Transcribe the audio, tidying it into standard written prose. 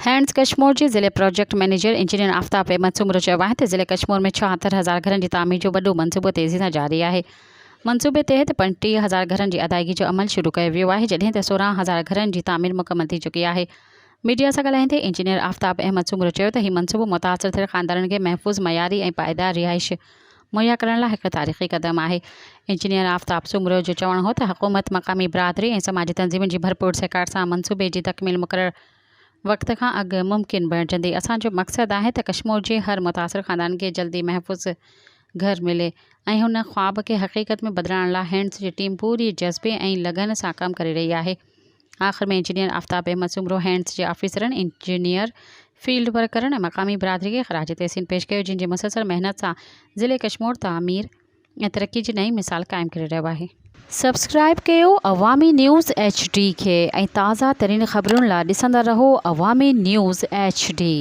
Hands Kashmore جي ضلعي project manager engineer Aftab Ahmed Soomro چيو آهي ته ضلعي ڪشمور ۾ 76 هزار گهرن جي تعمير جو وڏو منصوبو تيزي سان جاري آهي. منصوبي تحت 35 هزار گهرن جي ادائيگي جو عمل شروع ڪيو ويو آهي جڏهن ته 16 هزار گهرن جي تعمير مڪمل ٿي چڪي آهي. ميڊيا سان ڳالهائيندي انجنيئر آفتاب احمد سومرو چيو ته هي منصوبو متاثر ٿيل خاندانن کي محفوظ، معياري ۽ پائيدار رهائش مهيا ڪرڻ لاء هڪ تاريخي قدم آهي. انجنيئر آفتاب سومرو جو چوڻ هو ته حڪومت مقامي برادري ۽ سماجي تنظيمن جي ڀرپور سهڪار سان منصوبي جي تڪميل مقرر وقت کان اڳ ممڪن بڻجندي. اسان جو مقصد آهي ته ڪشمور جي هر متاثر خاندان کي جلدي محفوظ گهر ملي ۽ هن خواب کي حقيقت ۾ بدلائڻ لاء هينڊز جي ٽيم پوري جذبي ۽ لگن سان ڪم ڪري رهي آهي. آخر ۾ انجنيئر آفتاب احمد سومرو هينڊز جي آفيسرن، انجنيئر، فيلڊ ورڪرن ۽ مقامي برادري کي خراج تحسين پيش ڪيو جن جي مسلسل محنت سان ضلعي ڪشمور تعمير ۽ ترقي جي نئين مثال قائم ڪري رهيو آهي. سبسڪرائب ڪيو عوامي نيوز ايڇ ڊي کي ۽ تازه ترين خبرن لا ڏسندا رهو عوامي نيوز ايڇ ڊي.